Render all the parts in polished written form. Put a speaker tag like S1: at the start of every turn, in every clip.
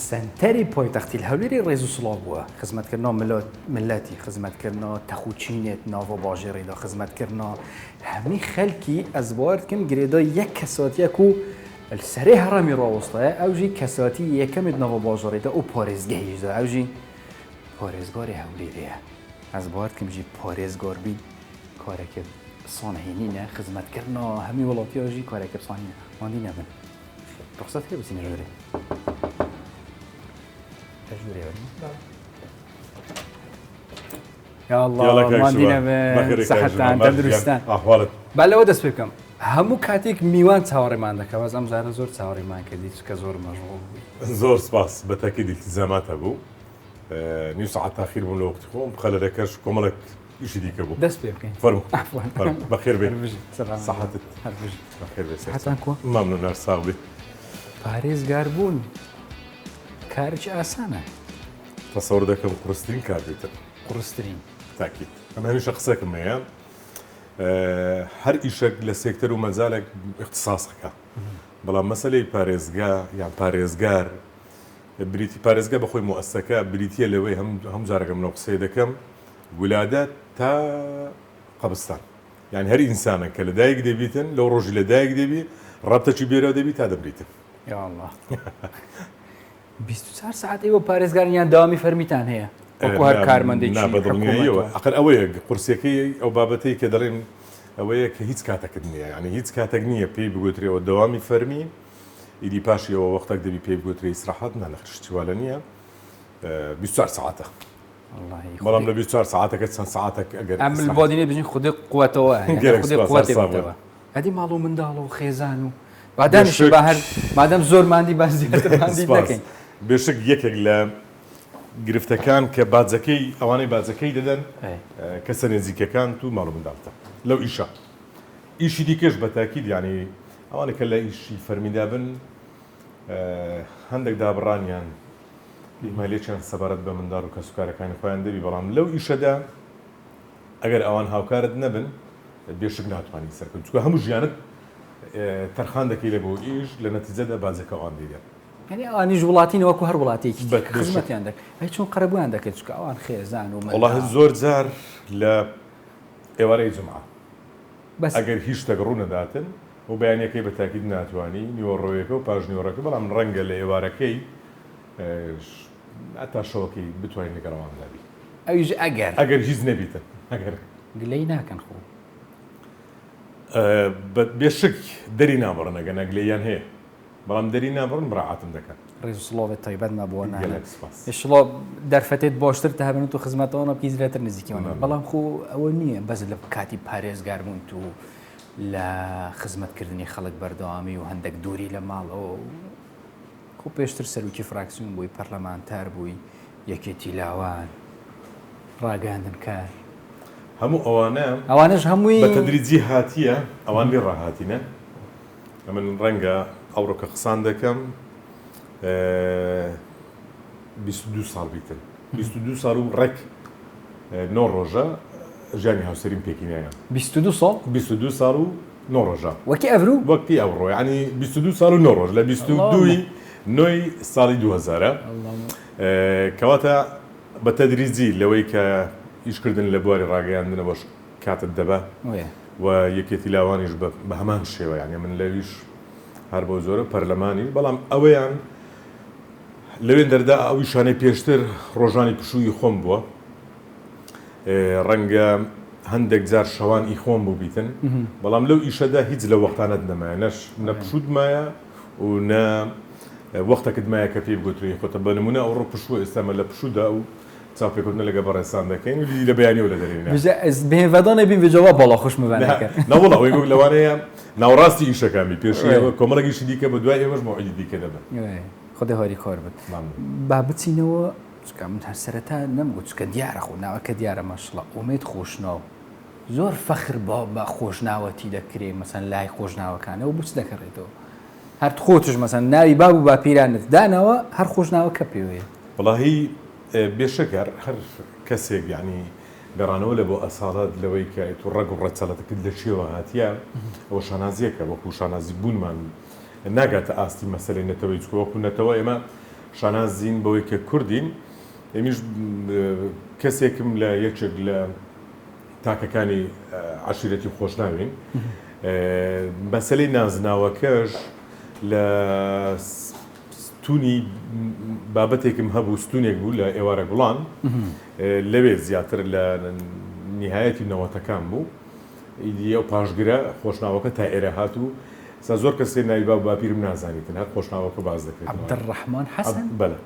S1: سەنتەری پایتەختی هەولێری ڕێز و سڵاو بووە خزمەتکردنا ملەتی خزمەتکردنا تەخوچینێت ناوە باژێڕیدا خزمەتکردنا هەمی خەلکی ئەز باوەر دکەم گرێدای یەک کەساتیەک و سەرێ هەڕەمی ڕاوەستایە ئەوژی کەساتی یەکەمت ناوە باژێڕیدا و پارێزگەهیشدا ئەوژی پارێزگاری هەولێرەیە ئەز باوەر دکەم ژی پارێزگار بی کارێکێ سانهینینە خزمەتکردنا هەمی وڵاتیاژی کارێکێ سانهینە ماندی نەبن ڕوخسەت هەیە بچینە ژوورێ لە ژوورێ وەرین یا الله ماندی نەبن سەحەتان تەندروستان با لەوە دەست پێ بکەم هەموو کاتێک میوان چاوەڕێمان دەکا بەس ئەم جارە زۆر چاوەڕێمان کردی چکە زۆر مەشغوڵ بووی
S2: زۆر سپاس بە تاکید التزامات هەبوو نیو سەعات تاخیر بووم لە وەختی خۆم خەلەلەکەش کۆمەڵێک ئیشی دیکە بوو
S1: دەست پێ بکەین
S2: فەرموو بەخێر بێ سەحەتت بەخێر بێ
S1: سەحەتان کووە
S2: مەمنون هەر ساغ بێ
S1: پارێزگار بوون کارێکی ئاسانە
S2: تەسەور دەکەم قورسترین کار بێتن
S1: قورسترین
S2: تاکید ئەم هەمیشە قسەکم هەیە هەر ئیشێک لە سێکتەر و مەجالێک اختصاصەکە بەڵام مەسەلەی پارێزگا یان پارێزگار بریتی پارێزگا بەخۆی موئەسەکە بریتیە لەوەی هەم هەم جارەکە منەوە قسەی دەکەم ولادە تا قەبرستان یعنی هەر ئینسانە کە لەدایک دەبیتن لەو ڕۆژی لەدایک دەبی ڕەبتەکی بێرەوە دەبی تا دەمریتن
S1: یا الله 24 ساعت ئێوە پارێزگارن یان داوامی فەرمیتان هەیە وەکو هەر کارمەندێکی
S2: نا بەدڵنیاییەوە ئەقل ئەوەیە قورسیەکەی ئەو بابەتەی کە دەڵێن ئەوەیە کە هیچ کاتەکت نییە یعنی هیچ کاتێک نییە پێی بگوترێەوە دەوامی فەرمی ئیدی پاشی ئەوە وەختێک دەبی پێی بگوترێ ئیسراحەت نا نەخیر شتی وا لە نییە 24 ساعتە بەڵام لە 24 ساعتەکە چەند ساعتێک ئەگەر
S1: ئەم بۆ دینێ بژین خودی قوتەوە خودی قوتێ بتەوە ئەدی ماڵ و منداڵ و خێزان و بادانیش با هەر مادەم زۆر ماندی باز زیاتر ماندی نەکەین
S2: بێشک یەکێک لە گرفتەکان کە باجەکەی ئەوانەی باجەکەی دەدەن کەسە نزیکەکان تو ماڵ و منداڵتە لەو ئیشە ئیشی دیکەش بە تاکید یانی ئەوانە کە لە ئیشی فەرمیدا بن هەندێک دابڕانیان ئیهمالێکیان سەبارەت بە منداڵ و کەسوکارەکانی خۆیان دەبی بەڵام لەو ئیشەدا ئەگەر ئەوان هاوکارت نەبن بێشک ناتوانانی سەرکەوت چونکە هەموو ژیانت تەرخان دەکەی لە بۆ ئیش لە نەتیجەدا باجەکە ئەوان دەیدەن.
S1: یعنی ئەوانیش وڵاتین وەکو هەر وڵاتێکی دیکە خزمەتیان دەکەن ئەی چۆن قەرەبوویان دەکەیت چونکە ئەوان خێزان و
S2: وەڵاهی زۆر جار لە ئێوارەی جومعە ئەگەر هیچ شتێک ڕوو نەداتن و بەیانیەکەی بە تاکید ناتوانی نیوەڕۆیەکە و پاش نیوەڕۆکە بەڵام ڕەنگە لە ئێوارەکەی هەتا شەوەکەی بتوانین لەگەڵ ئەواندا بی.
S1: ئەویش ئەگەر.
S2: ئەگەر هیچ نەبیتن ئەگەر.
S1: گلەیی ناکەن خۆ.
S2: بێ شک دەری نابڕن ئەگەر نا گلەییان هەیە. بەڵام دەری نابڕن مراعاتم دەکەن.
S1: ڕێز و سڵاوێ تایبەت مە بۆ نانە.
S2: گەلەک سپاس.
S1: ئیشڵا دەرفەتێت باشتر تە هەبن و خزمەتەوە بکەی زیاتر نزیکیان بەڵام خۆ ئەوە نییە بەس لە کاتی پارێزگار بوون و لە خزمەتکردنی خەڵک بەردەوامی و هەندێک دووری لە ماڵەوە خۆ پێشتر سەرۆکی فراکسیۆن بووی پەرلەمانتار بووی یەکێتی لاوان ڕاگەیاندنکار
S2: هەموو ئەوانە
S1: ئەوانەش هەمووی
S2: بە تەدریجی هاتیە ئەوان لێ ڕاهاتینە ئەمن ڕەنگە ئەوڕۆ کە قسان دەکەم 22 ساڵ بیتن 22 ساڵ و ڕێک نۆ ڕۆژە ژیانی هاوسەریم پێکینایە
S1: 22 ساڵ
S2: 22 ساڵ و نۆ ڕۆژە
S1: وەکی ئەڤرو
S2: وەکی ئەوڕۆ ینی 22 ساڵ و نۆ ڕۆژ لە 22 نۆی ساڵی 2000 کەواتە بە تەدریجی لەوەی کە ئیشکردن لە بواری ڕاگەیاندنەوەش کاتت دەبا و یەکێتی لاوانیش بە هەمان شێوە یانی من لەویش هەر بەو جۆرە پەرلەمانیش بەڵام ئەوەیان لەوێن دەردا ئەو ئیشانەی پێشتر ڕۆژانی پشووی خۆم بووە ڕەنگە هەندێک جار شەوان ئی خۆم بووبیتن بەڵام لەو ئیشەدا هیچ لە وەختانەت نەمایە نەش نە پشووت مایە و نە وەختەکت مایە کە پێی بگوترێ خۆتە بە نمونە ئەوڕۆ پشووە ئێستا مە لە پشوودا و چاوپێکەوتنە لەگە بەڕێزتان دەکەین و لە بەیانیەوە لە دەرێینە.
S1: بژە ئەز بێنڤەدانێ بیم ڤێ جواب باڵا خوش مڤەنەکە.
S2: نا وەڵا ئەوەی گوت لەوانەیە ناوەڕاستی ئیشەکان بی پێشی ئێوە کۆمەڵێک ئیشی دیکە بە دوای ئێوەش مەوعیدی دیکە دەبن.
S1: خودێ هاریکار بێت. با بچینەوە چونکە من هەر سەرەتا نەمگوت چونکە دیارە خۆ ناوەکە دیارە ماشڵا ئومێد خۆشناو زۆر فەخر بە بە خۆشناوەتی دەکرێ مەسەن لای خۆشناوەکانەوە بچ دەکەڕێتەوە هەر خۆتش مەسەن ناوی باب و باپیرانت داناوە هەر خۆشناوەکە پێوەیە.
S2: وەڵاهی بێشک هەر هەر کەسێک یانی گەڕانەوە لە بۆ ئەساڵەت لەوەی کە ئەتو ڕەگ و ڕەچەڵەتەکەت لە چیەوە هاتیە ئەوە شانازیەکە وەکو شانازی بوونمان ناگاتە ئاستی مەسەلەی نەتەوەی چونکە وەکو نەتەوە ئێمە. شانازین بەوەی کە کوردین. ئێمیش کەسێکم لە یەکێک لە تاکەکانی عەشیرەتی خۆشناوین. مەسەلەی نازناوەکەش لە ستونی بابەتێکم هەبوو، ستونێک بوو لە ئێوارە گوڵان، لەوێ زیاتر لە نیهایەتی نەوەتەکان بوو. ئیدی ئەو پاشگرە خۆشناوەکە تا ئێرە هات و ئێستا زۆر کەس هەیە ناوی باب و باپیرم نازانیتن، هەر خۆشناوەکە باس دەکرێتەوە.
S1: عەبدولڕەحمان حەسەن؟
S2: بەلێ.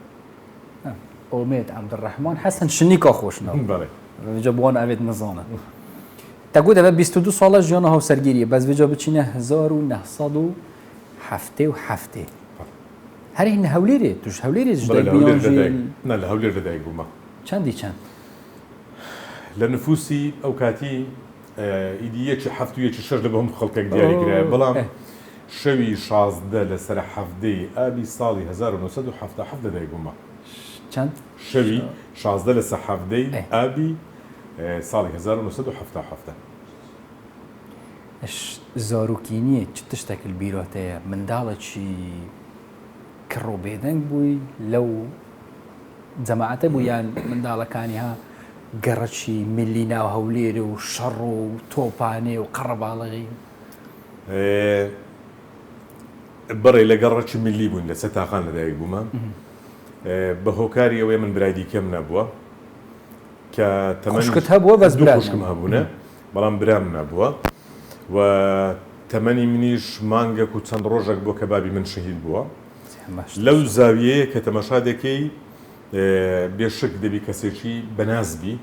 S1: ئومێد عەبدولڕەحمان حەسەن شنیکا خۆشناو.
S2: بەڵێ.
S1: ڤجا بوان ئەوێت نزانن. تەگوت ئەвە 22 ساڵە ژیانە هاوسەرگیریە بەس ڤجا بچینە 1977. هەر هین هەولێرێ توش هەولێرێ
S2: بەڵێ لە هەولێر لەدایک نا لە هەولێر لەدایک بوومە.
S1: چەندی چەند؟
S2: لە نفوسی ئەو کاتی ئیدی یەکی حەفت و یەکی شەش لە بۆ هەموو خەڵکێک دیاری کرایە بەڵام شەوی 16 لەسەر حەڤدەی ئابی ساڵی 1977 لەدایک بوومە.
S1: چەند؟
S2: شەوی 16 لەسەر حەڤدەی ئابی ساڵی 1977.
S1: زاروکینیە چ تشتێک بیرۆتەیە منداڵێکی کڕ و بێدەنگ بووی لەو جەماعەتە بوو یان منداڵەکانی ها گەڕەکی میللی ناو هەولێر و شەڕ و تۆپانێ و قەڕەباڵغی؟
S2: بەڕێ لە گەڕەکی میللی بووین لە سەتاخان لەدایک بوومە بە هۆکاری ئەوەی من برای دیکەم نەبووە کە
S1: تەمەنی خوشکت هەبووە بەس
S2: دوو خوشکم هەبوونە بەڵام برام نەبووە و تەمەنی منیش مانگەک و چەند ڕۆژێک بووە کە بابی من شەهید بووە. لەو زاویەیە کە تەماشا دەکەی بێ شک دەبی کەسێکی بەناز بی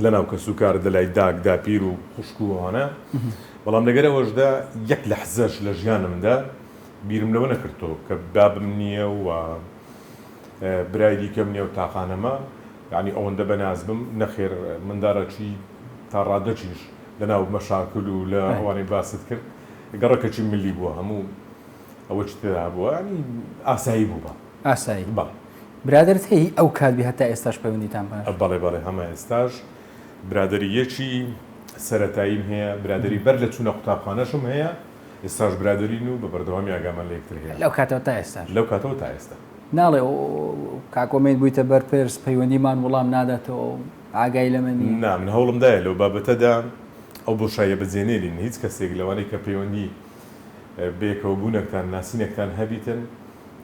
S2: لەناو کەسوکار دەلای داک داپیر و خوشک و ئەوانە بەڵام لەگەر ئەوەشدا یەک لەحزەش لە ژیانمدا بیرم لەوە نەکردەوە کە بابم نییە و برای دیکەم نییە و تاقانەمە یعنی ئەوەندە بەناز بم نەخێر مندارەکی تا ڕادەکیش لەناو مەشاکل و لە ئەوانەی باست کرد گەڕەکەکی ملی بووە هەموو ئەوە چی تێدا هەبووە یانی ئاسایی بوو بە.
S1: ئاسایی.
S2: بەڵێ.
S1: برادەرت هەیە ئەو کات بی هەتا ئێستاش پەیوەندیتان باش؟
S2: بەڵێ بەڵێ هەمە ئێستاش برادەری یەکی سەرەتاییم هەیە برادەری بەر لە چوونە قوتابخانەشم هەیە ئێستاش برادەرین و بە بەردەوامی ئاگامان لە یەکتر هەیە.
S1: لەو کاتەوە تا ئێستاش؟
S2: لەو کاتەوە تا ئێستا.
S1: ناڵێ کاک ئومێد بوویتە بەرپرس پەیوەندیمان وڵام ناداتەوە و ئاگای لەمە نییە؟
S2: نا من هەوڵم دایە لەو بابەتەدا ئەو بۆشاییە بەجێنێلین هیچ کەسێک لەوانەی کە پەیوەندی بەیەکەوە بوونەکتان ناسینێکتان هەبیتن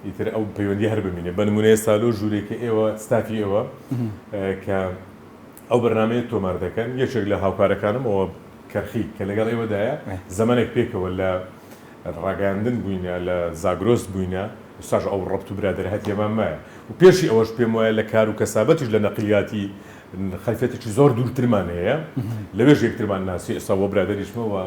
S2: ئیتر ئەو پەیوەندی هەر بمینێ بە نمونە ئێستا لەو ژوورێک کە ئێوە ستافی ئێوە کە ئەو بەرنمەیە تۆمار دەکەن یەکێک لە هاوکارەکانم ئەوە کەرخی کە لەگەڵ ئێوەدایە زەمەنێک پێکەوە لە ڕاگەیاندن بووینە لە زاگرۆس بووینە ئێستاش ئەو ڕەبت و برادەرایەتیەمان مایە و پێشی ئەوەش پێم وایە لە کار و کەسابەتیش لە نەقلیاتی خەلفێتێکی زۆر دوورترمان هەیە لەوێش یەکترمان ناسی ئێستا وە برادەریشمەوە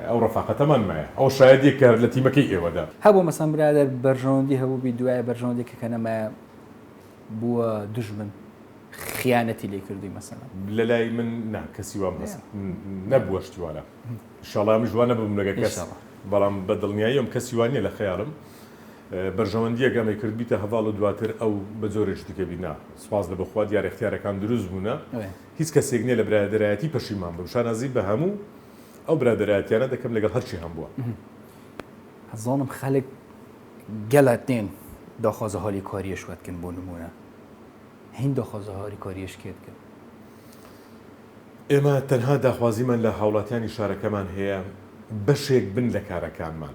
S2: ئەو ڕەفاقەتەمان مایە. ئەوە شایەدیەک کە لە تیمەکەی ئێوەدا.
S1: هەبوو مەسەن برادەر بەرژەوەندی هەبووبی دوایە بەرژەوەندیەکە کە نەمایە بووە دوژمن خیانەتی لێ کردووی مەسەلەن.
S2: لەلای من نا کەسی وام هەست نەبووە شتی وانە ئیشاڵا منیش وا نەبم لەگە کەس بەڵام بە دڵنیاییەوە کەسی وا نییە لە خەیاڵم بەرژەوەندیەک ئەمەی کرد بیتە هەڤاڵ و دواتر ئەو بە جۆرێکی دیکە بی نا سوپاس لە بۆ خوا دیارە ئیختیارەکان دروست بوونە هیچ کەسێک نییە لە برادەرایەتی پەشیمان بم شانازی بە هەموو ئەو برادەرایەتیانە دەکەم لەگەڵ هەرچی هەم بووە.
S1: ئەزانم خەلک گەلە تێن داخوازە هالیکاریەش وە دکەن بۆ نمونە هین داخوازە هاریکاریەش کێ دکەن؟
S2: ئێمە تەنها داخوازیمان لە هاوڵاتیانی شارەکەمان هەیە بەشێک بن لە کارەکانمان،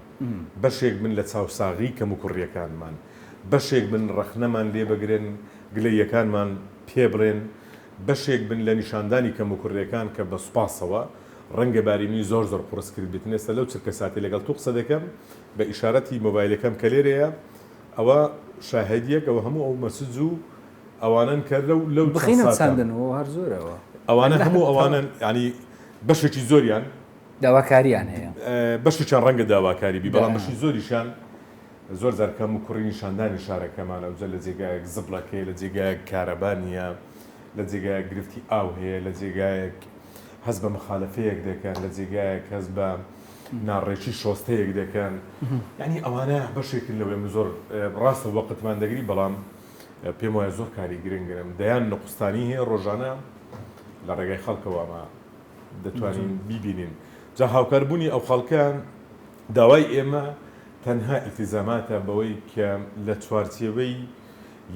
S2: بەشێک بن لە چاوساغی کەموکوڕییەکانمان، بەشێک بن ڕەخنەمان لێ بگرن، گلەییەکانمان پێ بڵێن، بەشێک بن لە نیشاندانی کەموکوڕییەکان کە بە سوپاسەوە ڕەنگە باری منی زۆر زۆر قوڕس کردبێتن ئێستا لەو چرکە ساتەی لەگەڵ تۆ قسە دەکەم بە ئیشارەتی مۆبایلەکەم کە لێرەیە ئەوە شاهێدیەک ئەوە هەموو ئەو message و ئەوانەن کە لەو لەو چەند
S1: بخینە
S2: ساتە
S1: چەندن و هەر زۆرەوە
S2: ئەوانە هەموو ئەوانەن یانی بەشێکی زۆریان
S1: داواکاریان هەیە.
S2: بەشێکیان ڕەنگە داواکاری بی بەڵام بەشی زۆریشیان زۆر جار کەم و کوڕی نیشاندانی شارەکەمانە ئەوجا لە جێگایەک زبڵەک هەیە لە جێگایەک کارەبا نییە لە جێگایەک گرفتی ئاو هەیە لە جێگایەک هەست بە مخالەفەیەک دەکەن لە جێگایەک هەست بە ناڕێکی شۆستەیەک دەکەن یعنی ئەوانە بەشێکن لەوەی من زۆر ڕاستە وەقتمان دەگری بەڵام پێم وایە زۆر کاری گرنگن دەیان نقوستانی هەیە ڕۆژانە لە ڕێگای خەڵکەوە ئەمە دەتوانین بیبینین جا هاوکاربوونی ئەو خەڵکە داوای ئێمە تەنها ئیلتیزاماتە بەوەی کە لە چوارچێوەی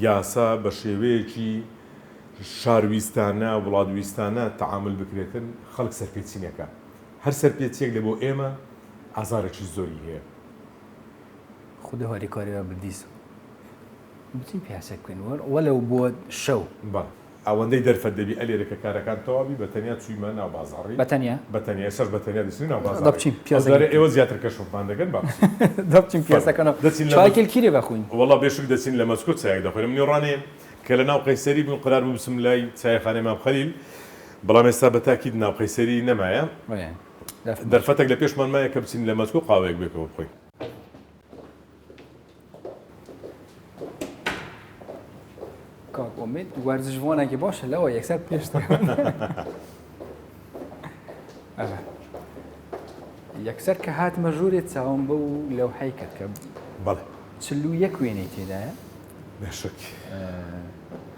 S2: یاسا بە شێوەیەکی شارویستانە، وڵاتویستانە تەعامول بکرێتن، خەڵک سەرپێچی نەکا. هەر سەرپێچیەک لە بۆ ئێمە ئازارێکی زۆری هەیە.
S1: خودا هاریکاری بە دیس بچین پیاسە بکەین وەلەو بۆ شەو.
S2: بەڵێ. ئەوەندەی دەرفەت دەبی ئەلێرە کە کارەکان تەواو بی بە تەنیا چوویمە ناو بازاڕی.
S1: بە تەنیا؟
S2: بە تەنیا ئێستاش بە تەنیا دەچینە ناو بازاڕی.
S1: دە بچین پیاسە.
S2: ئەوجارە ئێوە زیاتر کەشفمان دەکەن با بچین.
S1: دە بچین پیاسەکەن و
S2: دەچین لە
S1: چایەکی کیرێ بخۆین.
S2: وەڵا بێشک دەچین لە مەسکۆ چایەک دەخۆین. من ڕانێ کە لە ناو قەیسەری بووین قەرار بوو بچم لای چایەخانەی مام خەلیل بەڵام ئێستا بە تاکید ناو قەیسەری نەمایە. دەرفەتێک لە پێشمان مایە کە بچین لە مەسکۆ قاوەیەک بێکەوە بخۆین.
S1: کاک ئومێد وەرزشوانێکی باشە لەوە یەکسەر پێش یەکسەر کە هاتمە ژوورێ چاوم بە و لەو حیکرد کە
S2: بەڵێ
S1: 41 وێنەی تێدایە
S2: بێشک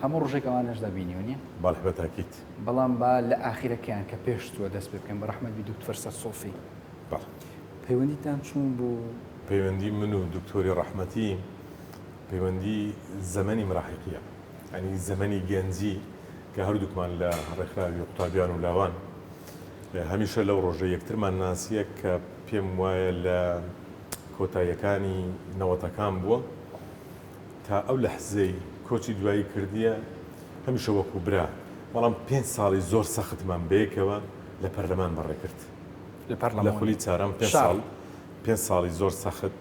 S1: هەموو ڕۆژێک ئەوانەش دەبینی و نیە
S2: بەڵێ بە تاکید
S1: بەڵام با لە ئاخیرەکەیان کە پێش چووە دەست پێ بکەم بە ڕەحمەت بی دکتۆر فرسەت سۆفی
S2: بەڵێ
S1: پەیوەندیتان چۆن بوو؟
S2: پەیوەندی من و دکتۆری ڕەحمەتی پەیوەندی زەمەنی مراهیقیە یانی زەمەنی گەنجی کە هەردووکمان لە ڕێکخراوی قوتابیان و لاوان هەمیشە لەو ڕۆژە یەکترمان ناسیە کە پێم وایە لە کۆتاییەکانی نەوەتەکان بووە تا ئەو لەحزەی کۆچی دوایی کردیە هەمیشە وەکو برا بەڵام پێنج ساڵی زۆر سەختمان بەیەکەوە لە پەرلەمان بەڕێکرد.
S1: لە پەرلەمان
S2: لە خولی چارەم پێنج ساڵ پێنج ساڵی زۆر سەخت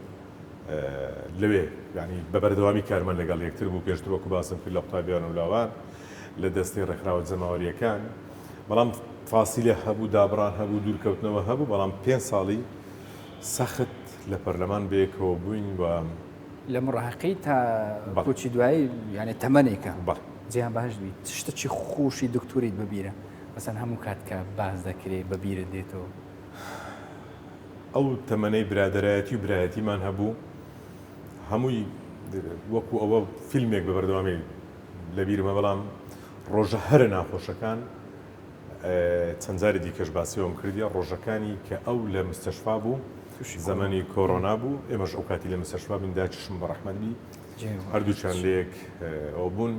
S2: لەوێ یانی بە بەردەوامی کارمان لەگەڵ یەکتر بوو پێشتر وەکو باسم کرد لە قوتابیان و لاوان لە دەستەی ڕێکخراوە جەماوەرییەکان بەڵام فاسیلە هەبوو دابڕان هەبوو دوورکەوتنەوە هەبوو بەڵام پێنج ساڵی سەخت لە پەرلەمان بەیەکەوە بووین و
S1: لە مڕاهقی تا کۆچی دوایی یانێ تەمەنێکە جیان بەهەشت بی چ شتەکی خۆشی دکتۆریت بەبیرە مەسەن هەموو کات کە باس دەکرێ بە بیرت دێتەوە؟
S2: ئەو تەمەنەی برادەرایەتی و برایەتیمان هەبوو هەمووی وەکو ئەوە فیلمێک بە بەردەوامی لە بیرمە بەڵام ڕۆژە هەرە ناخۆشەکان چەند جاری دیکەش باسیەوەم کردیە ڕۆژەکانی کە ئەو لە مستەشفا بوو زەمەنی کۆرۆنا بوو ئێمەش ئەو کاتی لە مستەشفا بین داکیشم بە ڕەحمەت بی هەردووکیان لەیەک ئەو بوون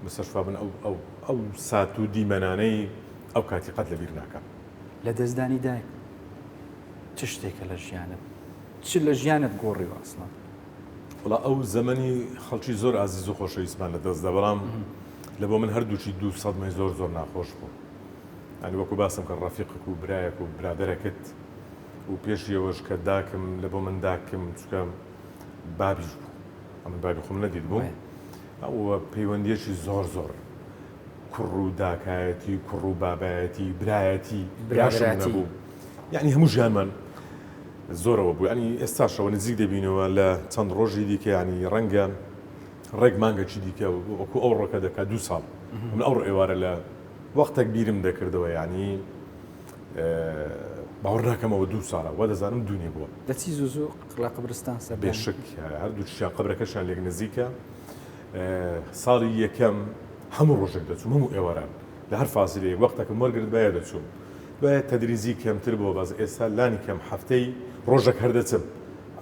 S2: مستەشفا بن ئەو ئەو ئەو سات و دیمەنانەی ئەو کاتی قەت لەبیر ناکەم.
S1: لە دەستدانی دایک چ شتێکە لە ژیانت چ لە ژیانت گۆڕیوە ئەسڵەن؟
S2: وەڵا ئەو زەمەنی خەڵکی زۆر ئازیز و خۆشەویستمان لە دەست دا بەڵام لە بۆ من هەردووکی دوو سەدمەی زۆر زۆر ناخۆش بوو یانی وەکو باسم کرد ڕەفیقک و برایەک و برادەرەکت و پێشیەوەش کە داکم لە بۆ من داکم چونکە بابیش بوو ئەمن بابی خۆم نەدیت بوو ئەوە پەیوەندیەکی زۆر زۆر کوڕ و داکایەتی کوڕ و بابایەتی برایەتی براشم نەبوو یعنی هەموو ژیانمان زۆرەوە بوو ینی ئێستاشەوە نزیک دەبینەوە لە چەند ڕۆژی دیکە ینی ڕەنگە ڕێک مانگەکی دیکە وەکو ئەو ڕۆکە دەکات دو ساڵ من ئەو ئێوارە لە وەختێک بیرم دەکردەوە ینی باوەڕ ناکەمەوە دوو ساڵە وا دەزانم دوونێ بووە.
S1: دەچی زوو زوو لە قەبرستان سەردانی.
S2: بێشک هەردووکیان قەبرەکەشیان لێک نزیکە. ساڵی یەکەم هەموو ڕۆژێک دەچووم هەموو ئێواران لە هەر فاسیلەیەک وەختەکەم وەرگرتبایە دەچووم. دوایە تەدریجی کەمتر بووە بەس ئێستا لانی کەم هەفتەی ڕۆژێک هەر دەچم.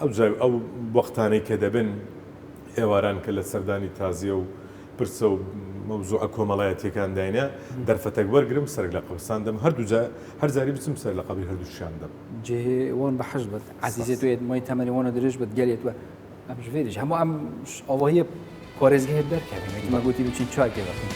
S2: ئەوجا ئەو وەختانەی کە دەبن ئێواران کە لە سەردانی تازیە و پرسە و مەوزوعە کۆمەڵایەتیەکان داینە دەرفەتەک وەرگرم سەرک لە قەبرستان دەم هەردوو جا هەر جاری بچم سەر لە قەبری هەردووکیان دەم.
S1: جێ وان بەحەشت بێت عەزیزێ تو مای تەمەنی وانە درێژ بێت گەلێ تو ئەم ژێریش هەموو ئەم ئەوەیە پارێزگەیە دەرکەوێت مە گوتی بچین چاکێ بەخین.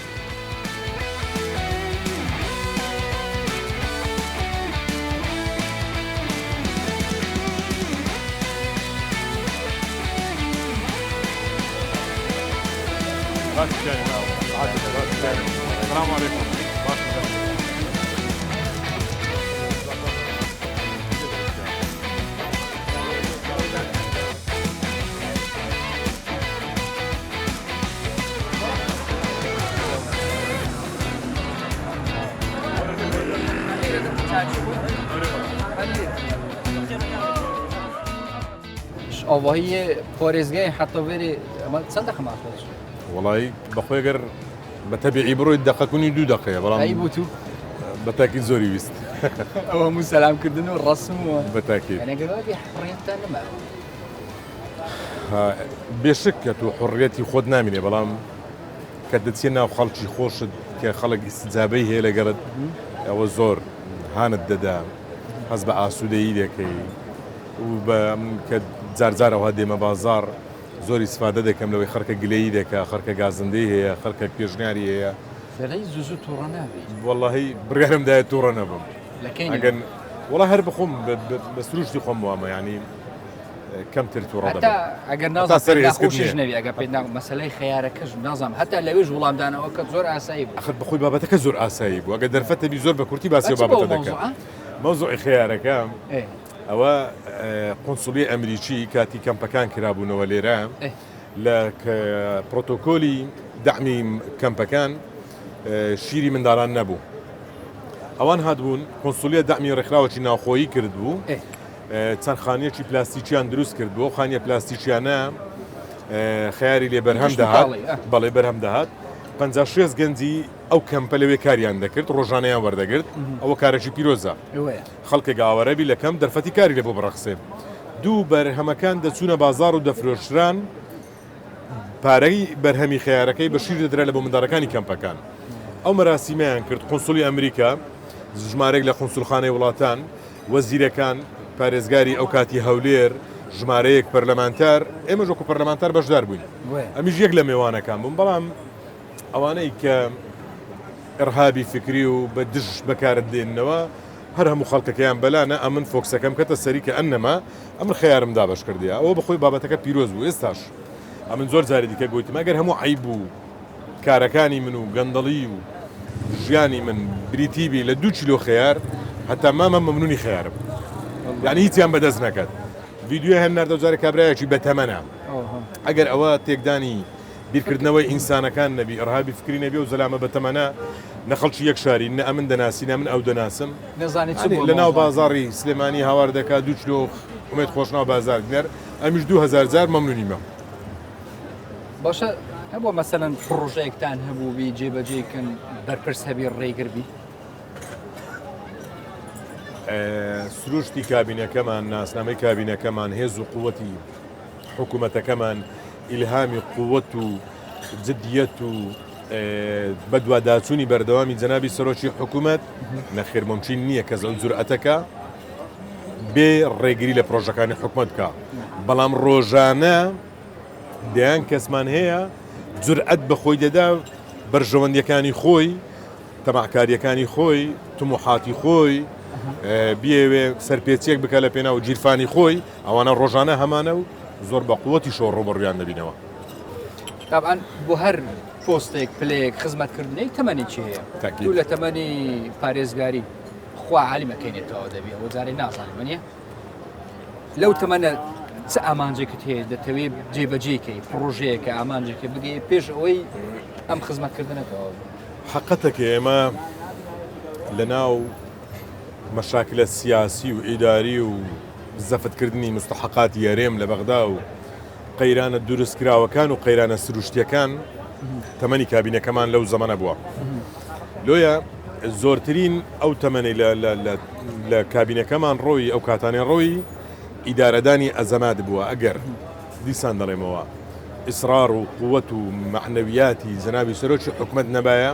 S2: السلام عليكم
S1: ئاواهی پارێزگای حتا وێرێ ئەمە چەند دەقە ماخۆش
S2: وەڵی بەخۆی گەر بە تەبیعی بڕۆی دەقەکونی دوو دەقەیە بەڵام
S1: ئەی بۆ تو
S2: بە تاکید زۆری ویست
S1: ئەوە هەموو سەلامکردن و ڕەسم و
S2: بە تاکید
S1: یعنی گەر وا بێ ڕێتان نەما.
S2: بێشک کە تۆ حوڕیەتی خۆت نامینێ بەڵام کە دەچیە ناو خەڵکی خۆشت کە خەڵک ئیستجابەی هەیە لەگەڵت ئەوە زۆر هانت دەدا هەست بە ئاسوودەیی دەکەی و بە کە جار جار ئەوها دێمە بازاڕ زۆر ئیسفادە دەکەم لەوەی خەڵکە گلەیی دەکا خەڵکە گازندەی هەیە خەڵکە پێشنیاری هەیە.
S1: دەڵێی زوو زوو توڕە نابی.
S2: وەڵاهی بڕیارم دایە توڕە نەبم.
S1: لە کەی نەبی؟
S2: وەڵا هەر بەخۆم بە سروشتی خۆم وامە یانی کەمتر توڕە دەبم.
S1: هەتا ئەگەر نازانم پێت ناخۆشیش نەبی ئەگەر پێت نا مەسەلەی خەیارەکەش نازانم هەتا لەوێش وڵامدانەوەکەت زۆر ئاسایی بوو.
S2: ئەخر بەخۆی بابەتەکە زۆر ئاسایی بوو ئەگەر دەرفەت هەبی زۆر بە کورتی باسی ئەو بابەتە دەکەم. مەوزوعی خەیارەکە ئەوە قونسوڵی ئەمریکی کاتی کەمپەکان کرابوونەوە لێرە لە پرۆتۆکۆلی دەعمی کەمپەکان شیری منداڵان نەبوو. ئەوان هاتبوون قونسولیە دەعمی ڕێکخراوەکی ناوخۆیی کردبوو چەند خانیەکی پلاستیکیان دروست کرد بۆ خانیە پلاستیکیانە خەیاری لێ بەرهەم دەهات بەڵێ بەرهەم دەهات 56 گەنجی ئەو کەمپە لەوێ کاریان دەکرد ڕۆژانەیان وەردەگرت ئەوە کارێکی پیرۆزە خەڵکێک ئاوارەبی لە کەم دەرفەتی کاری لە بۆ بڕەخسێ دوو بەرهەمەکان دەچوونە بازار و دەفرۆشران پارەی بەرهەمی خەیارەکەی بە شیر دەدرا لە بۆ منداڵەکانی کەمپەکان. ئەو مەراسیمەیان کرد، قونسوڵی ئەمریکا، ژمارەیەک لە قونسوڵخانەی وڵاتان، وەزیرەکان، پارێزگاری ئەوکاتی هەولێر، ژمارەیەک پەرلەمانتار، ئێمەش وەکو پەرلەمانتار بەشدار بووین. ئەمیش یەک لە مێوانەکان بووم، بەڵام ئەوانەی کە ئیڕهابی فکری و بە دژ بەکارت دێننەوە، هەر هەموو خەڵکەکەیان بەلا نا ئەمن فۆکسەکەم کەتە سەری کە ئەنەما ئەمن خەیارم دابەش کردیە ئەوە بەخۆی بابەتەکە پیرۆز بوو ئێستاش ئەمن زۆر جاری دیکە گوتم ئەگەر هەموو عەیب و کارەکانی من و گەندەڵی و ژیانی من بریتی بی لە دوو کیلۆ خەیار هەتا مامە مەمنونی خەیارم یعنی هیچیان بەدەست نەکات ڤیدیۆ هەن ناردە جارێک کابرایەکی بەتەمەنە ئەگەر ئەوە تێکدانی بیرکردنەوەی ئینسانەکان نەبی، ئیڕهابی فکری نەبی ئەو زەلامە بەتەمەنە نە خەڵکی یەک شارین، نە ئەمن دەناسی نە من ئەو دەناسم.
S1: نەزانی چ بووە
S2: لە ناو بازاڕی سلێمانی هاوار دەکا دوو کیلۆ ئومێد خۆشناو بازار بنێر، ئەمیش 2000 جار مەمنونیمە.
S1: باشە هەبووە مەسەلەن پڕۆژەیەکتان هەبووبی جێبەجێی کەن بەرپرس هەبی ڕێگر بی؟
S2: سروشتی کابینەکەمان، ناسنامەی کابینەکەمان، هێز و قووەتی حکوومەتەکەمان ئیلهامی قوت و جدیەت و بەدواداچوونی بەردەوامی جەنابی سەرۆکی حکوومەت نەخێر ممکن نییە کەس ئەو جورئەتەکە بێ ڕێگری لە پرۆژەکانی حکومەت بکە بەڵام ڕۆژانە دەیان کەسمان هەیە جورئەت بە خۆی دەدا بەرژەوەندیەکانی خۆی تەماعکاریەکانی خۆی تموحاتی خۆی بیەوێ سەرپێچیەک بکە لە پێناو گیرفانی خۆی ئەوانە ڕۆژانە هەمانە و زۆر بە قوەتیشەوە ڕووبەڕوویان دەبینەوە.
S1: تابعەن بۆ هەر پۆستێک پلەیەک خزمەتکردنەی تەمەنێکی هەیە
S2: تاکید.
S1: تو لە تەمەنی پارێزگاری خوا عالیمە کەینێتەوە دەبی ئەوە جارێ نازانم وەنیە لەو تەمەنە چ ئامانجێکت هەیە دەتەوێ جێبەجێی کەی پڕۆژەیەکە ئامانجێکە بگەی پێش ئەوەی ئەم خزمەتکردنە تەواو بێ؟
S2: حەقەتەکە ئێمە لەناو مەشاکلە سیاسی و ئیداری و زەفتکردنی مستحەقاتی هەرێم لە بەغدا و قەیرانە دروستکراوەکان و قەیرانە سروشتیەکان تەمەنی کابینەکەمان لەو زەمەنە بووە. لۆیە زۆرترین ئەو تەمەنەی لە کابینەکەمان ڕۆی ئەو کاتانەی ڕۆی ئیدارەدانی ئەزەمات بووە ئەگەر دیسان دەڵێمەوە ئیسرار و قوت و مەعنەویاتی جەنابی سەرۆکی حکومەت نەبایە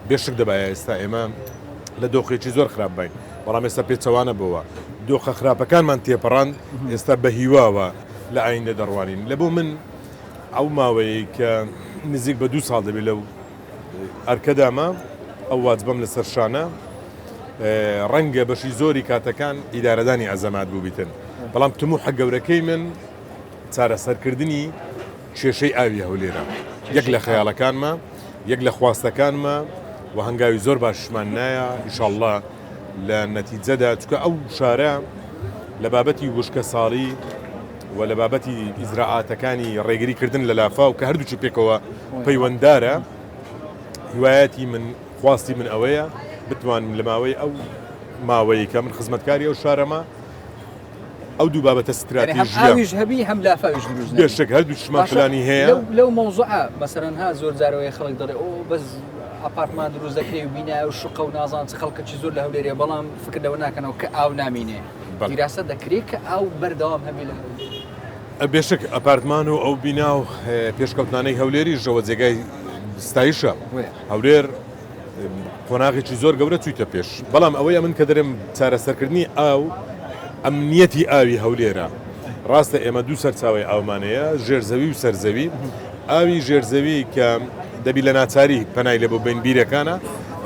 S2: بێشک دەبایە ئێستا ئێمە لە دۆخێکی زۆر خراپ باین بەڵام ئێستا پێچەوانە بۆوە دۆخە خراپەکانمان تێپەڕاند ئێستا بە هیواوە لە ئایندە دەڕوانین لە بۆ من ئەو ماوەیە کە نزیک بە دوو ساڵ دەبێت لەو ئەرکەدامە ئەو واجبەم لەسەر شانە ڕەنگە بەشی زۆری کاتەکان ئیدارەدانی ئەزەمات بووبیتن بەڵام تموحە گەورەکەی من چارەسەرکردنی کێشەی ئاوی هەولێرە یەک لە خەیاڵەکانمە یەک لە خواستەکانمە و هەنگاوی زۆر باشمان نایە ئیشاڵڵا لە نەتیجەدا چکە ئەو شارە لە بابەتی وشکە ساڵی و لە بابەتی ئیزراعاتەکانی ڕێگری کردن لە لافاو کە هەردووکی پێکەوە پەیوەندارە هیوایەتی من خواستی من ئەوەیە بتوانم لە ماوەی ئەو ماوەیە کە من خزمەتکاری ئەو شارەمە ئەو دوو بابەتە ستراتیژیە.
S1: ئاویش هەبی هەم لافاویش دروست نەبی.
S2: بێشک هەردووکیشمان پلانی هەیە.
S1: لەو مەوزوعە مەسەلەن ها زۆر جارەوەی خەڵک دەڵێ ئۆ بەس ئاپارتمان دروست دەکرێ و بینایە و شوقە و نازان چ خەڵکەکی زۆر لە هەولێرێ بەڵام فکر لەوە ناکەنەوە کە ئاو نامینێ. دیراسە دەکرێ کە ئاو بەردەوام هەبێ لە هەولێر؟
S2: بێشک ئەپارتمان و ئەو بینا و پێشکەوتنانەی هەولێریش ەوە جێگای ستایشە. هەولێر قۆناغێکی زۆر گەورە چوویتە پێش، بەڵام ئەوەی ئەمن کە دەرێم چارەسەرکردنی ئاو ئەمنیەتی ئاوی هەولێرە. ڕاستە ئێمە دوو سەرچاوەی ئاومان هەیە، ژێرزەوی و سەرزەوی. ئاوی ژێرزەوی کە دەبی لە ناچاری پەنای لێ ببەین بیرەکانە،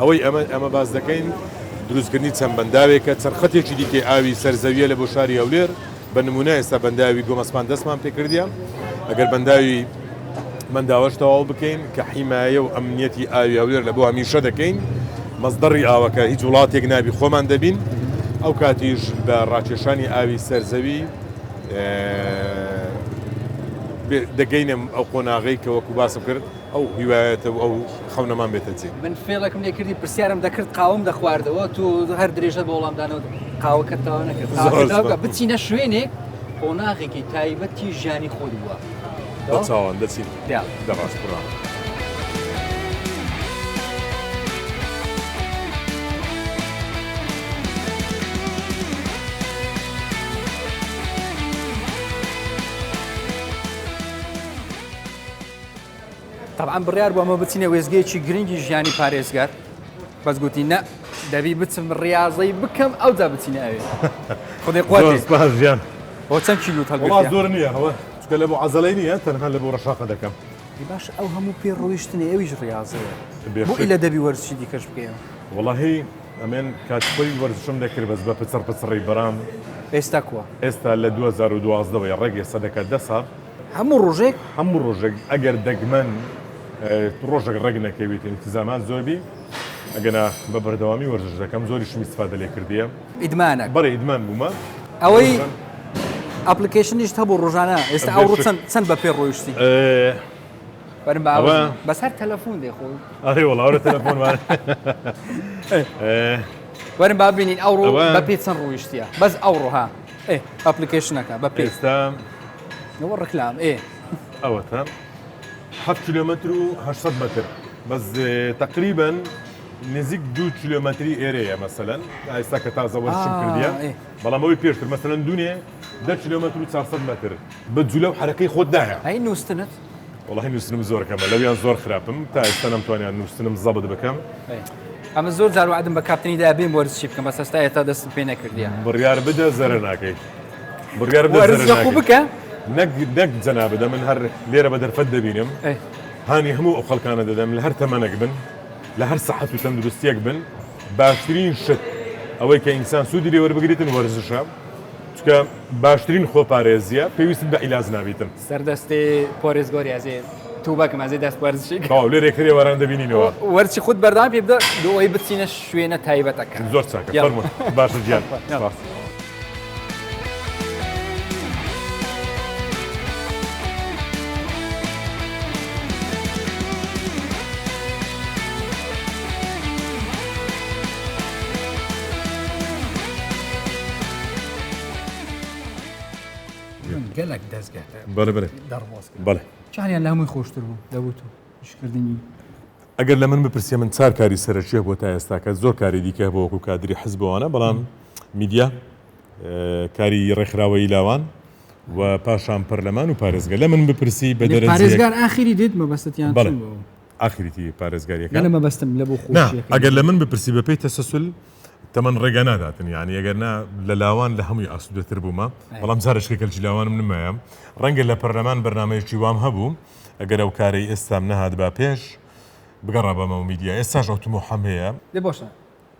S2: ئەوەی ئەمە ئەمە باس دەکەین دروستکردنی چەند بەنداوێکە، چەند خەتێکی دیکەی ئاوی سەرزەویە لە بۆ شاری هەولێر. بە نموونە ئێستا بەنداوی گۆمەسپان دەستمان پێکردیە، ئەگەر بەنداوی مەنداوەش تەواو بکەین کە حیمایە و ئەمنیەتی ئاوی هەولێر لە بۆ هەمیشە دەکەین، مەسدەڕی ئاوەکە هیچ وڵاتێک نابی خۆمان دەبین، ئەو کاتیش بە ڕاکێشانی ئاوی سەرزەوی دەگەینە ئەو قۆناغەی کە وەکو باسم کرد ئەو هیوایەتە و ئەو خەونەمان بێتە جێ.
S1: من فێڵێکم لێ کردی پرسیارم دەکرد قاوەم دەخواردەوە تۆ هەر درێژەت بە وەڵامدانەوە قاوەکەت تەواو نەکرد. قاوەکەت تەواو بکە بچینە شوێنێک قۆناغێکی تایبەتی ژیانی خۆت بووە.
S2: بە چاوان دەچین. دە ڕاست بڕام.
S1: تەبعەن بڕیار بوو ئەمە بچینە وێستگەیەکی گرنگی ژیانی پارێزگار بەس گوتی نە دەبی بچم ڕاضەی بکەم ئەوجا بچینە ئەوێ خودێ قوت
S2: زۆر سپاس گیان.
S1: بۆ چەند کیلوت
S2: وەڵا
S1: هەڵگرتیە؟
S2: زۆر نییە ئەوە چونکە لە بۆ عەزەلەی نییە تەنها لە بۆ ڕەشاقە دەکەم.
S1: ئەی باش ئەو هەموو پێ ڕۆیشتنێ ئەویش ڕاضەیە بۆ
S2: بێشک.
S1: ئیلە دەبی وەرزشی دیکەش بکەیەوە؟
S2: وەڵاهی ئەمن کاتی خۆی وەرزشم دەکرد بەس بە پچڕ پچڕی بەرام.
S1: ئێستا کوا؟
S2: ئێستا لە 2012 وەیە ڕێک ئێستا دەکات دە ساڵ.
S1: هەموو ڕۆژێک؟
S2: هەموو ڕۆژێک ئەگەر دەگمەن ڕۆژێک ڕێک نەکەویت ئیلتیزامات زۆر بی ئەگەنا بە بەردەوامی وەرزش دەکەم زۆریشم ئیستفادە لێ کردیە.
S1: ئیدمانە.
S2: بەڵێ ئیدمان بوومە.
S1: ئەوەی application یشت هەبوو ڕۆژانە ئێستا ئەوڕۆ چەند چەند بە پێ ڕۆیشتی؟ وەرم با بەس هەر تەلەفۆن دێ خۆ.
S2: ئەرێ وەڵا وەرە تەلەفۆن وارە.
S1: وەرم با ببینین ئەوڕۆ بە پێ چەند ڕۆیشتیە بەس ئەوڕۆ ها. ئێ application ەکە بە پێ.
S2: ئێستا
S1: ئەوە ڕکلام ئێ.
S2: ئەوەتە 7 کیلۆمەتر و 800 مەتر بەس تقریبا نزیک دوو کیلۆمەتری ئێرەیە مەسەلەن ئێستا کە تازە وەرزشم کردیە بەڵام ئەوەی پێشتر مەسەلەن دوونێ 10 کیلۆمەتر و 400 مەتر بە جولە و حەرەکەی خۆت دایە.
S1: ئەی نووستنت؟
S2: وەڵاهی نووستنم زۆر کەمە لەویان زۆر خراپم تا ئێستا نەمتوانیان نووستنم زەبت بکەم.
S1: ئەمە زۆر جار وعدم بە کاپتنی دا بێم وەرزشی بکەم بەس هەستا ئێتا دەستم پێ نەکردیە.
S2: بڕیار بدە زەرەر ناکەی. بڕیار بدە
S1: وەرز
S2: زەرەر
S1: لە خۆ
S2: ناکەی.
S1: بکە.
S2: نەک نەک جەنابت ئەمن هەر لێرە بە دەرفەت دەبینم هانی هەموو ئەو خەڵکانە دەدەم لە هەر تەمەنێک بن لە هەر سەحەت و تەندروستیەک بن باشترین شت ئەوەی کە ئینسان سوودی لێ وەربگریتن وەرزشە چونکە باشترین خۆپارێزیە پێویستت بە عیلاج نابیتن.
S1: سەردەستی پارێزگاری ئەزێ توبەکم ئەزێ دەست وەرزشی
S2: تەواو لێرە یەکتر ئێواران دەبینینەوە.
S1: وەرزشی خۆت بەردەوام پێ بدە بۆ ئەوەی بچینە شوێنە تایبەتەکە.
S2: زۆر چاکە فەرموون باشە گیان سپاس.
S1: گەلەک دەستگەتە
S2: بەڵێ بەڵێ
S1: دەرواز کرد
S2: بەڵێ
S1: چانیان لە هەمووی خۆشتر بوو دەبوو تۆ ئیشکردنی
S2: ئەگەر لە من بپرسیە من چار کاری سەرەکی هەبووە تا ئێستا کە زۆر کاری دیکە هەبووە وەکو کادری حزبەوانە بەڵام میدیا کاری ڕێکخراوەیی لاوان و پاشان پەرلەمان و پارێزگە لە من بپرسی بە دەرەجەیەک
S1: پارێزگار ئاخری دێت مەبەستیان
S2: بەڵێ
S1: چۆن بوو؟
S2: ئاخریتی پارێزگاریەکە
S1: نە لە مەبەستم لە بۆ
S2: نا
S1: خۆشیەکەی
S2: ئەگەر لە من بپرسی بەپێی تەسەسول تەمەن ڕێگا ناداتن یعنی ئەگەر نا لە لاوان لە هەمووی ئاسوودەتر بوومە بەڵام جارێکە کەلکی لاوانم نمایە ڕەنگە لە پەرلەمان بەرنامەیەکی وام هەبوو ئەگەر ئەو کارەی ئێستام نەهاتبا پێش بگەڕابەمەوە میدیا ئێستاش ئەو تموحەم هەیە.
S1: دە باشە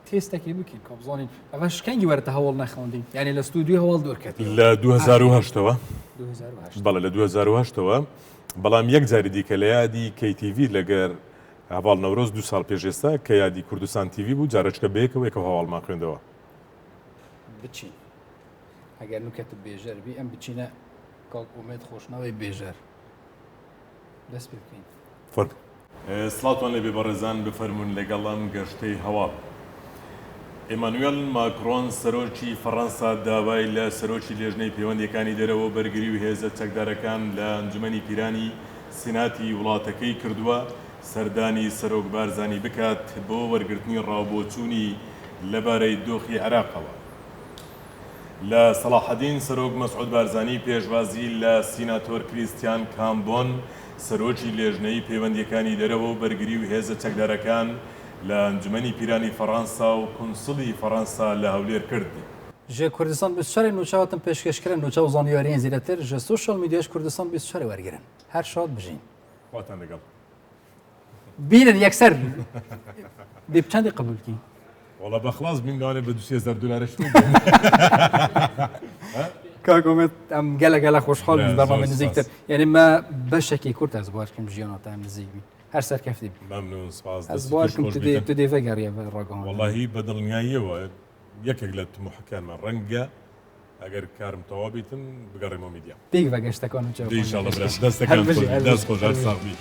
S1: تێستەکەی بکەین کە بزانین ئەوە شکەنگی وەرەتە هەوڵ نەخوێندین یعنی لە ستودیۆی هەواڵ دوور کەتی
S2: لە 2008 ەوە
S1: 2008
S2: بەڵێ لە 2008 ەوە بەڵام یەک جاری دیکە لە یادی KTV لەگەر هەڤاڵ نەورۆز دوو ساڵ پێش ئێستا کە یادی کوردستان تیڤی بوو جارەچکە بەیەکەوە یەکەوە هەواڵمان خوێندەوە.
S1: بچین ئەگەر نوکەت بێژەر بی ئەم بچینە کاک ئومێد خۆشناوی بێژەر دەست پێ بکەین.
S2: فەرموو. سڵاوتان لێبێ بەڕێزان بفەرموون لەگەڵ ئەم گەشتەی هەواڵ. ئێمانوێل ماکرۆن سەرۆکی فەڕەنسا داوای لە سەرۆکی لێژنەی پەیوەندییەکانی دەرەوە و بەرگری و هێزە چەکدارەکان لە ئەنجومەنی پیرانی سیناتی وڵاتەکەی کردووە سەردانی سەرۆک بارزانی بکات بۆ وەرگرتنی ڕاوبۆچوونی لەبارەی دۆخی عێراقەوە. لە سەڵاحەدین سەرۆک مەسعود بارزانی پێشوازی لە سیناتۆر کریستیان کامبۆن سەرۆکی لێژنەی پەیوەندییەکانی دەرەوە و بەرگری و هێزە چەکدارەکان لە ئەنجومەنی پیرانی فەڕەنسا و کونسڵی فەڕەنسا لە هەولێر کرد.
S1: ژ کوردستان 24 نوچە هاتن پێشکەشکردن نوچە و زانیاریان زیاتر ژ سۆشیال میدیاش کوردستان 24 وەرگرن هەر شاد بژین.
S2: خواتان لەگەڵ.
S1: بینن یەکسەر دێ چەندی قبول کی؟
S2: وەڵا بەخڵاس بین لەوانەیە بە دوو هەزار دۆلارش
S1: کاک ئومێد ئەم گەلە گەلە خۆشحاڵ بین بەرنامە نزیکتر یعنی مە بەشێکی کورت ئەز بارکم ژیانە تا نزیک بین هەر سەرکەفتی بی
S2: ممنون سپاس
S1: ئەز بارکم تو دێ تو دێ ڤەگەڕیە ڕاگەهاندن
S2: وەڵاهی بە دڵنیاییەوە یەکێک لە تموحەکانمان ڕەنگە ئەگەر کارم تەواو بیتن بگەڕێمەوە میدیا.
S1: پێک ڤەگەشتەکان و
S2: چاوەکان. ئینشاڵڵا برام دەستەکان خۆش دەست خۆش هەر ساغ بی.